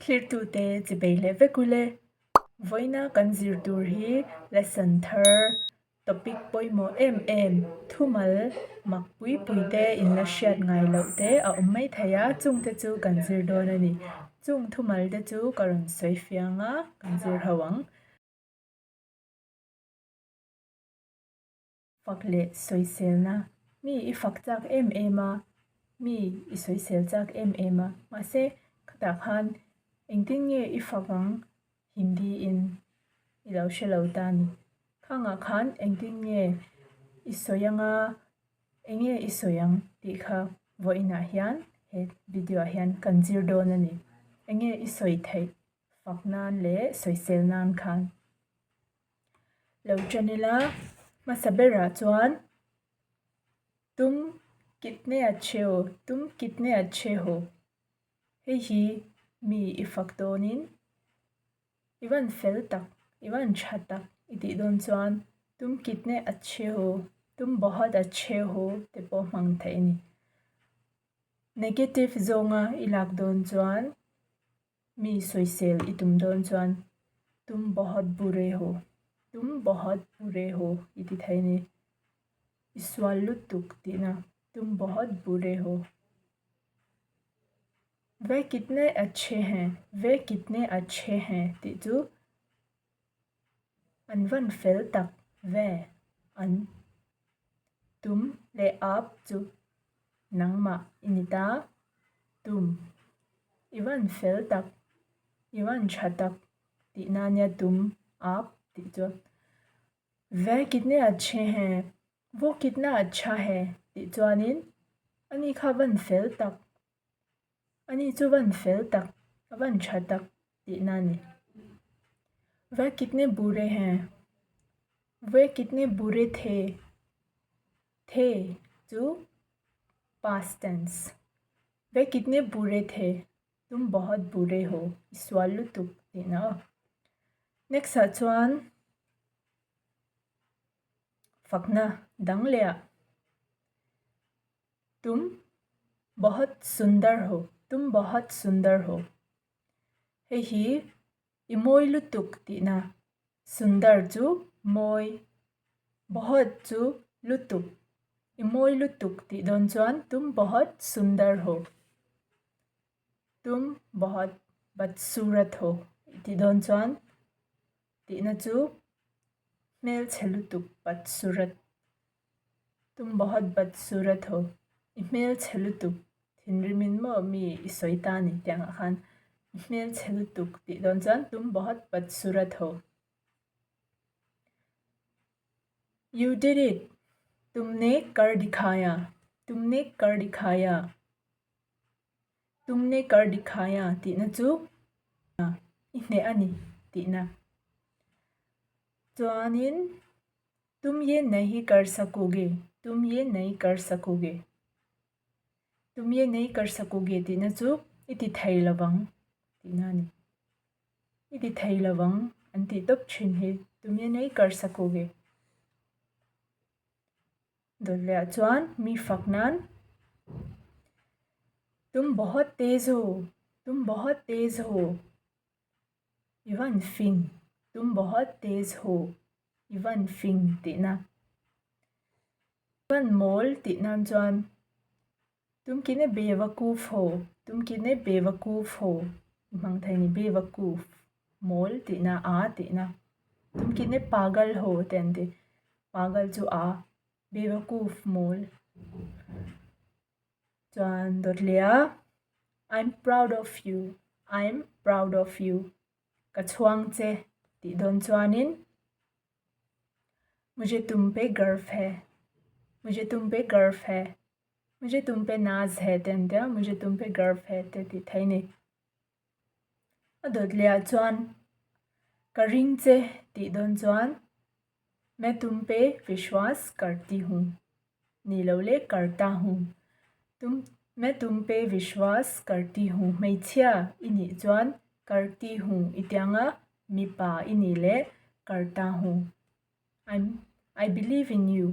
Thlirtute chibei leh vek ule. Vawiina kan zir tur hi lesson thar topic pawimawh em em thumal mak pui pui te in la hriat ngai loh te a awm mai thei a, chungte chu kan zir dawn a ni. Chung thumal te chu ka rawn sawi fiang a, kan zir ho ang. Fak leh sawiselna, Mi i fak chak em em a, mi i sawisel chak em em a. Mahse, khatah khan engtin nge i fak ang Hindi in i lo hre lo ta ni. Khangah khan engtin nge i sawi anga, enge i sawi ang tih kha vawiinah hian he video ah hian kan zir dawn a ni. Enge i sawi theih fak nan leh sawisel nan khan. Lo ṭan ila, hmasa berah chuan Tum kitne achhe ho, tum kitne achhe ho. Hei hi mi i fak dawnin i van fel tak, i van tha tak i tih dawn chuan Tum kitne achhe ho, tum bahut achhe ho te pawh hmang theih a ni. Negative zawnga i lak dawn chuan Mi sawisel i tum dawn chuan Tum bahut bure ho, tum bahut bure ho i ti thei ni. I sual lutuk tihna, tum bahut bure ho. Ve kitne achhe hain, ve kitne achhe hain tih chu an van fel tak ve an tum leh ap chu nangmah i ni ta tum i van fel tak i van tha tak tih na nia tum ap tih chu ve kitne achhe hain vo kitna achha hai tih chuanin ani kha van fel tak Ani chu van fel tak, a van tha tak tihna a ni. Ve kitne bure hain, ve kitne bure the, the chu past tense. Ve kitne bure the, tum bahut bure ho, i sual lutuk tihna aw. Next ah chuan fakna dang leh ah. Tum bahut sundar ho, tum bahut sundar ho. Hei hi i mawi lutuk tihna, sundar chu mawi, bahut chu lutuk, i mawi lutuk tih dawn chuan tum bahut sundar ho, tum bahut badsurat ho tih dawn chuan tihna chu hmelchhe lutuk badsurat. Tum bahut badsurat ho, i hmelchhe lutuk, thinrimin maw mi i sawi ta ni tih angah khan i hmelchhe lutuk tih dawn chuan tum bahut badsurat ho. You did it, tumne kar dikhaya, tumne kar dikhaya, tumne kar dikhaya tihna chu i hneh a ni tihna. Chuanin. Tum ye nahi kar sakoge, tum ye nahi kar sakoge, tum ye nahi kar sakoge tihna chu i ti thei lovang tihna a ni. I ti thei lovang an tih tawp thin hi tum ye nahi kar sakoge. Dawt leh ah chuan mi fak nan Tum bahut tez ho, tum bahut tez ho. I van fing, tum bahut tez ho, i van fing tihna. I van mawl tih nan chuan tum kine bevakuf ho, tum kine bevakuf ho i hmang thei a ni, bevakuf, mawl tihna, a tihna. Tum kine pagal ho te an ti, pagal chu a, bevakuf mawl. Chuan dawt leh a, I'm proud of you, I'm proud of you, ka chhuang che tih dawn chuanin Mujhe tum pe garv hai, mujhe tum pe garv hai, mujhe tum pe naaz hai te an tia, mujhe tum pe garv hai te tih thei a ni. A dawt leh ah chuan ka ring che tih dawn chuan Main tum pe vishwas karti hu, ni lo le karta hu. Tum Main tum pe vishwas karti hu hmeichhia i nih chuan karti hu i tianga mipa i nih leh karta hu. I'm I believe in you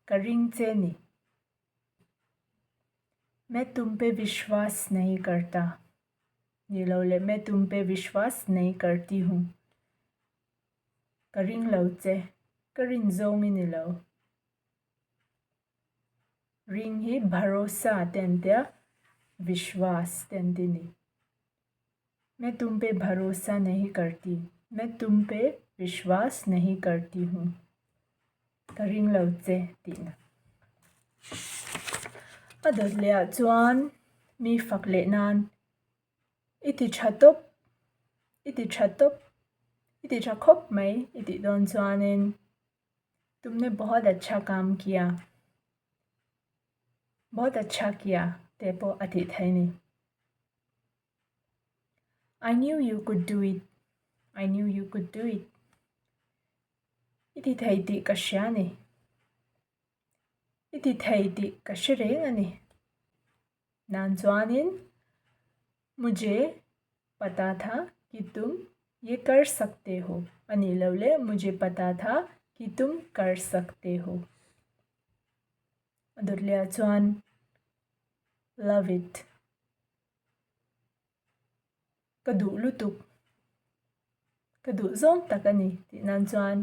ka ring che ni. Main tum pe vishwas nahi karta. Ni lo leh main tum pe vishwas nahi karti hu. Ka ring lo che. Ka rin zawng i ni lo. Ring hi bharosa te an tia, vishwas te an ti ni. Main tum pe bharosa nahi karti. Main tum pe vishwas nahi karti hu. Ka ring lo che tihna. A dawt leh ah chuan mi fak leh nan i ti tha tawp, i ti tha tawp, i ti tha khawp mai i tih dawn chuanin Tumne bahut achha kaam kiya, bahut achha kiya tih pawh a tih theih a ni. I knew you could do it, I knew you could do it. I ti thei tih ka hria a ni. I ti thei tih ka hre reng a ni. Nan chuanin mujhe pata tha ki tum ye kar sakte ho a nih loh leh mujhe pata tha ki tum kar sakte ho. A dawt leh ah chuan love it. Ka duh lutuk. Ka duh zawng tak a ni tih nan chuan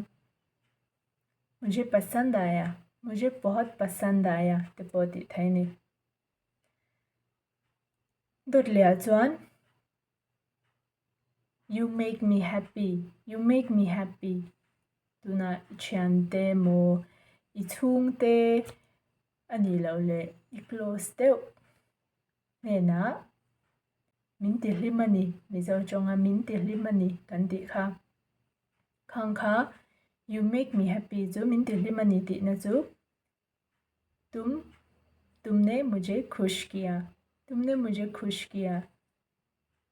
mujhe pasand aaya, mujhe bahut pasand aaya te pawh tih theih a ni. Dawt leh ah chuan you make me happy, you make me happy tunah i thiante emaw i chhungte a nih loh leh i close deuh hnenah min ti hlim a ni, Mizo tawnga min ti hlim a ni kan tih kha. Khang kha you make me happy chu min ti hlim a ni tihna chu Tum tumne mujhe khush kiya, tumne mujhe khush kiya,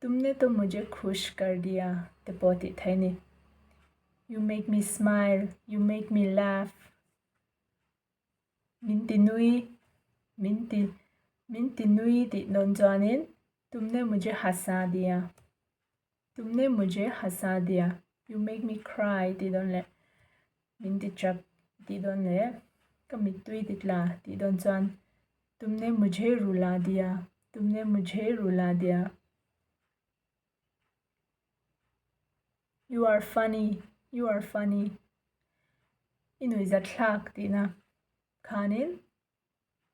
tumne to mujhe khush kar diya te pawh tih theih a ni. You make me smile, you make me laugh. Min ti nui, min ti min ti nui tih dawn chuanin tumne mujhe hasa diya, tumne mujhe hasa diya, you make me cry tih dawn leh min ti chap tih dawn leh ka mittui ti tla tih dawn chuan tumne mujhe rula diya, tumne mujhe rula diya. You are funny, you are funny. I nuihzat thlak tihna khanin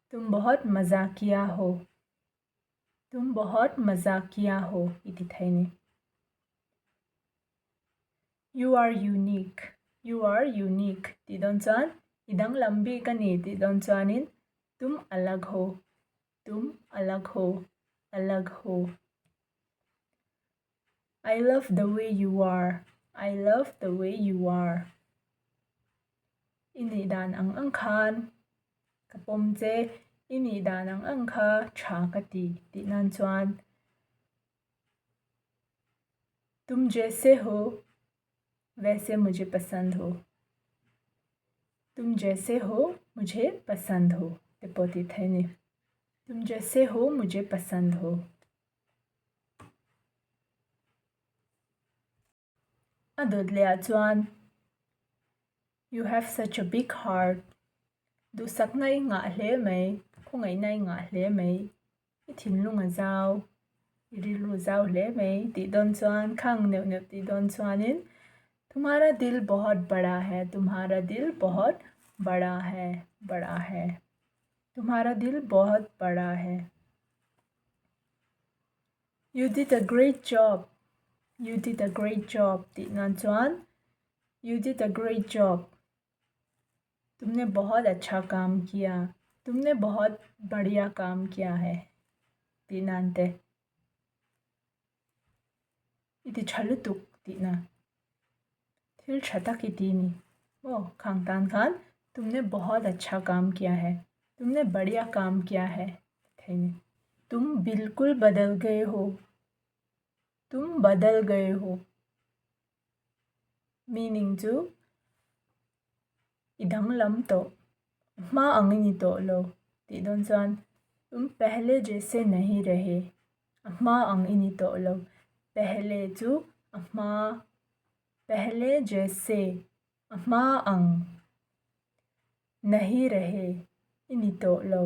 Tum bahut mazakiya ho, tum bahut mazakiya ho i ti thei ni. You are unique, you are unique tih dawn chuan i danglam bik a ni tih dawn chuanin tum alag ho, tum alag ho, alag ho. I love the way you are, I love the way you are. I nih dan ang ang khan ka pawm che, i nih dan ang ang kha tha ka ti tih nan chuan Tum jaise ho waise mujhe pasand ho, Tum jaise ho mujhe pasand ho te pawh tih theih a ni. Tum jaise ho mujhe pasand ho. A dawt leh ah chuan You have such a big heart, duhsakna i ngah hle mai, khawngaihna i ngah hle mai, i thinlung a zau, i rilru zau hle mai tih dawn chuan khang neuh neuh tih dawn chuanin Tumhara dil bahut bada hai, tumhara dil bahut bada hai, bada hai, tumhara dil bahut bada hai. You did a great job, you did a great job tih nan chuan You did a great job, tumne bahut achha kaam kiya, tumne bahut badhiya kaam kiya hai tih nan te i ti tha lutuk tih na thil tha tak i ti ni maw khang tan khan tumne bahut achha kaam kiya hai, tumne badhiya kaam kiya hai ti thei ni. Tum bilkul badal gaye ho, tum badal gaye ho meaning chu i danglam tawh, hma ang i ni tawh lo tih dawn chuan tum pehle jaise nahi rahe a hma ang i ni tawh lo, pehle chu a hma, pehle jaise a hma ang nahi rahe i ni tawh lo,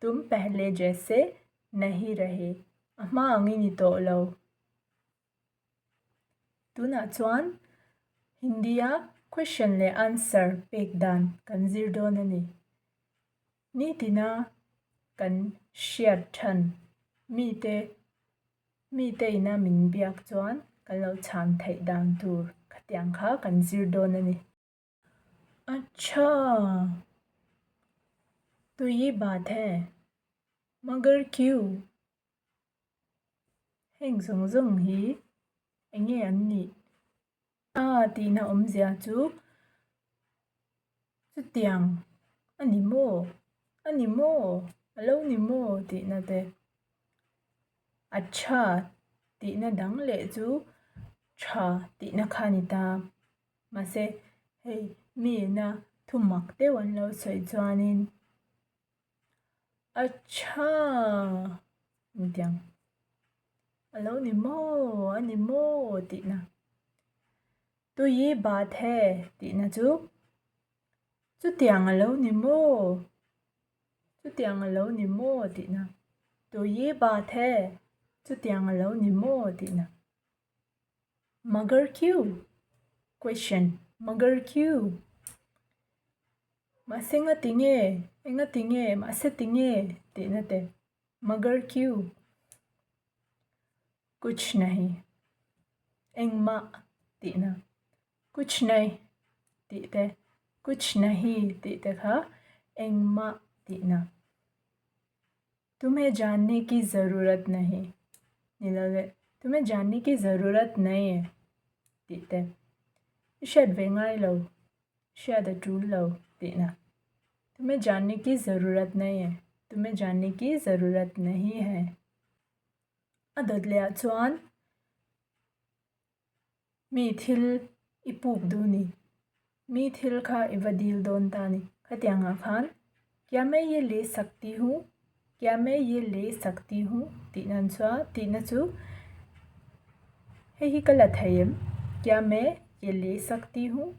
tum pehle jaise nahi rahe A hma ang i ni tawh lo. Tunah chuan Hindi-a question leh answer pek dan kan zir dawn a ni. Nitina kan hriat than mite mite ina min biak chuan kan lo chhan theih dan tur khatiang kha kan zir dawn a ni. Acha! To ye baat hai, magar kyu? Heng zawng zawng hi eng nge an nih? A tihna awmzia chu chutiang a ni maw? A ni maw? A lo ni maw? tihna te. Acha tihna dang leh chu tha tihna kha a ni ta. Mahse, hei miina thu mak deuh an lo sawi chuanin Acha! Intiang a lo ni maw, a ni maw tihna. Tui baat he tihna chu chutiang a lo ni maw, chutiang a lo ni maw tihna. Tui baat he chutiang a lo ni maw tihna. Magar kyu? Question, Magar kyu? Mahse nga ti nge? Enga ti nge? Mahse ti nge? Tihna te. Magar kyu? Kuch nahi. Engmah tihna. Kuch nahi tih te, kuch nahi tih te kha engmah tihna. Tumhe janne ki zarurat nahi ni lo le tumhe janne ki zarurat nahi hai tih te i hriat ve ngai lo, hriat a tul lo tihna. Tumhe janne ki zarurat nahi hai, tumhe janne ki zarurat nahi hai. A dawt leh ah chuan Mi thil i puk duh ni. Mi thil kha i va dil dawn ta ni. Khatiang ah khan Kya main ye le sakti hu? Kya main ye le sakti hu? tih nan chuan tihna chu hei hi ka la thei em? Kya main ye le sakti hu?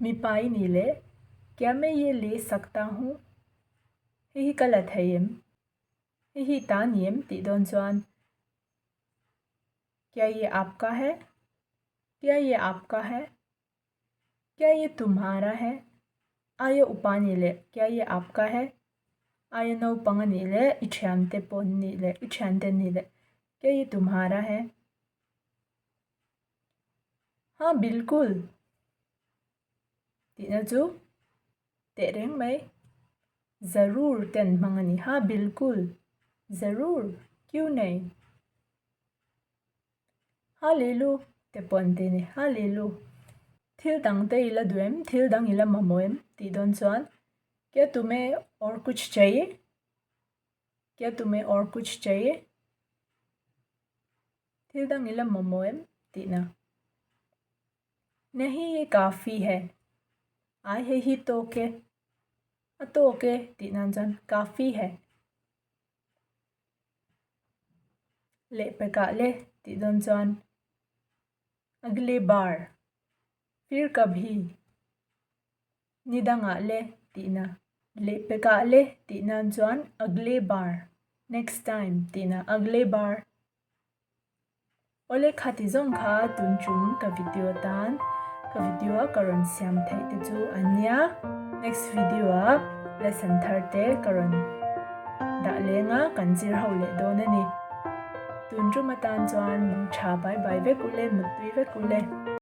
Mipa i ni le Kya main ye le sakta hu? Hei hi ka la thei em? Hei hi ta ni em? tih dawn chuan Kya ye aapka hai? Kya ye aapka hai? Kya ye tumhara hai? Aia upa a nih leh Kya ye aapka hai? Aia naupang a nih leh i thiante pawh an nih leh i thiante an nih leh Kya ye tumhara hai? Haa bilkul! Tihna chu teh reng mai. Zarur te an hmang a ni. Haa bilkul! Zarur! Kyu nei? Ha lelu te pawh an ti a ni. Ha lelu. Thil dang te i la duh em? Thil dang i la mamawh em? Tih dawn chuan Kya tumhe aur kuch chahiye? Kya tumhe aur kuch chahiye? Thil dang i la mamawh em? Tihna. Nahi ye kaafi hai. Ai hei hi tawk e. A tawk e tih nan chuan kaafi hai. Lehpekah le tih dawn chuan Agle bar, Fir kabhi, ni dangah le tihna. Lehpekah le tih nan chuan Agle bar, next time tihna, Agle bar. Awle khati zawng kha tun tum ka video tan ka video a ka rawn siam theih te chu a nia. Next video ah lesson thar te ka rawn dah leng a kan zir ho leh dawn a ni. Tun tum atan chuan mangtha bai bai vek ule muttui vek ule.